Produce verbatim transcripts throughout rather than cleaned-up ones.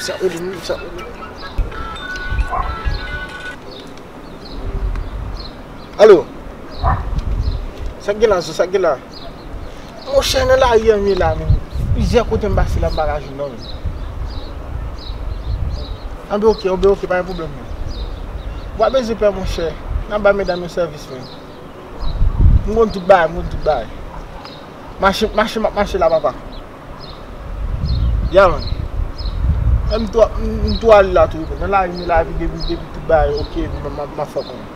Sa rele m, sa rele m. Alo? Sa k gen la, Zo? Sa k gen la? Monchè, nan lari a m ye la, men. Plizyè kote m pase la, m pa ka jwenn non, men. Anben, oke, anben, oke, pa gen pwoblèm, men. W ap bezwen pè, monchè. N ap ba medam yo sèvis, men. M konn tout bagay, m konn tout bagay. Mache, mache, m ap mache la, papa. Ya, man. M tou, m, m tou ale la tou, wi. Nan lari m la, epi depi, depi tout bagay oke, epi m, m, m ap fè konnen.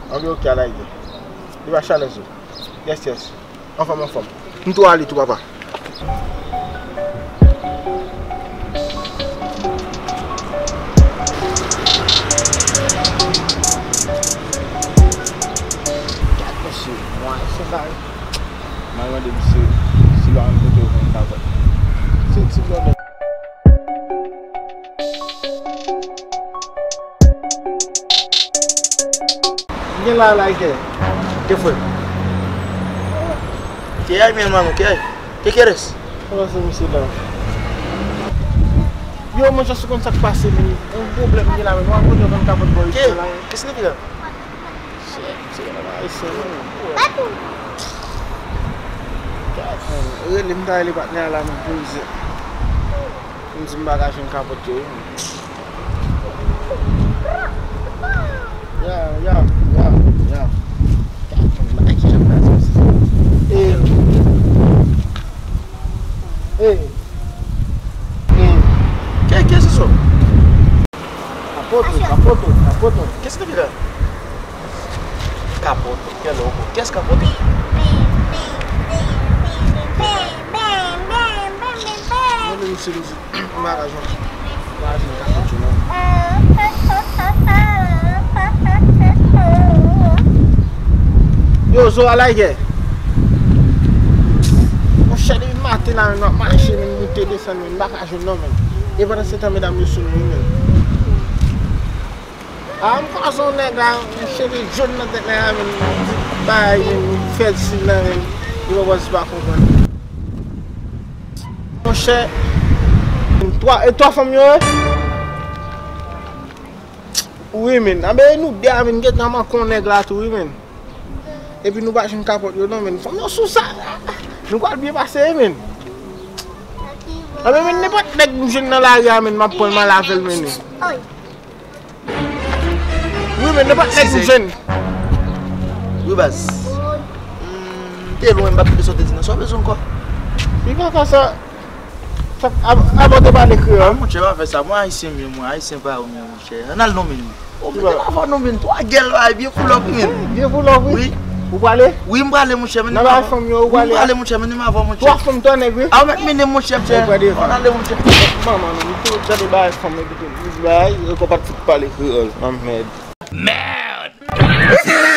Anben, oke, a la, ide. Li pa chalè zo. Yes, yes. Anfòm, anfòm. M tou ale tou, papa. Gad mesye, mwen se bagay. M al mande misye si l pa konn kote yo jwenn kapòt. Se ti blòdè. M gen la, la, ke. Ke fwe. Ke ay, mi hermano, ke ay. Ke quieres? Kòman se misye la? Yo, monchè, si w konn sa k pase, men. Yon pwoblèm gen la, men. Mwen konn yo konn kapòt bò isit la. Ke significa? Shit, se yon nèg ayisyen, men. Rele m, ta rele patnè a la, men, pou l di. M di m pa ka jwenn kapòt yo, wi. Ya, ya, ya, ya. Gad, mwen, bagay ki jan pase. E, e, e. Ke, ke se sa? Kapoto, kapoto, kapoto. Ke significa? Kapoto, ke loco. Ke es kapoto? Mwen menm, se M pa ka jwenn, m pa ka jwenn kapòt yo non. Yo, Zo a lagè. Monchè, depi maten la, menm, m ap mache, menm, moute, desann, menm, m pa ka jwenn non, menm. E pandan se tan, medam yo sou nou, menm. A, m kwaze yon nèg la, yon cheve jòn nan tèt nèg la, menm, bay, menm, fè l siy nan, menm, li pa pase pa konprann. Monchè, twa, e twa fanm yo ye? Wi, menm. Anben, e nou de a, menm, gentan manke yon nèg la tou, wi, menm. Epi nou pa jwenn kapòt yo, non, menm. Fanm yo sou sa. Nou pral byen pase, menm. Anben, menm, nenpòt nèg m jwenn nan lari a, menm, m ap pran l, m al avè l, menm. Wi, men nenpòt nèg m jwenn. Wi, baz. M te lwen, m pa t tande sa w te di nan. Sa w bezwen ankò? Li pa fè sa. Sa, a, avan w te pale kreyòl. Monchè, pa fè sa. Mwen ayisyen m ye, mwen. Ayisyen parèy ou m ye, monchè. Ann al non, men. Ou mete m avan non, men. Twa gèl la, byen full up, men. Byen full up, wi. Wi. Ou prale? Wi, m prale, monchè, men. Nan bay fanm yo, ou prale? M prale, monchè, mennen m avan, monchè. Twa fanm, twa nèg, wi. A, ou mèt mennen, monchè, monchè. Ou prale, monchè. Ann ale, monchè. Manman, non, m tou gade bay fanm yo, kite m bay, yo konn pa t fout pale kreyòl. Anmèd. Mèd!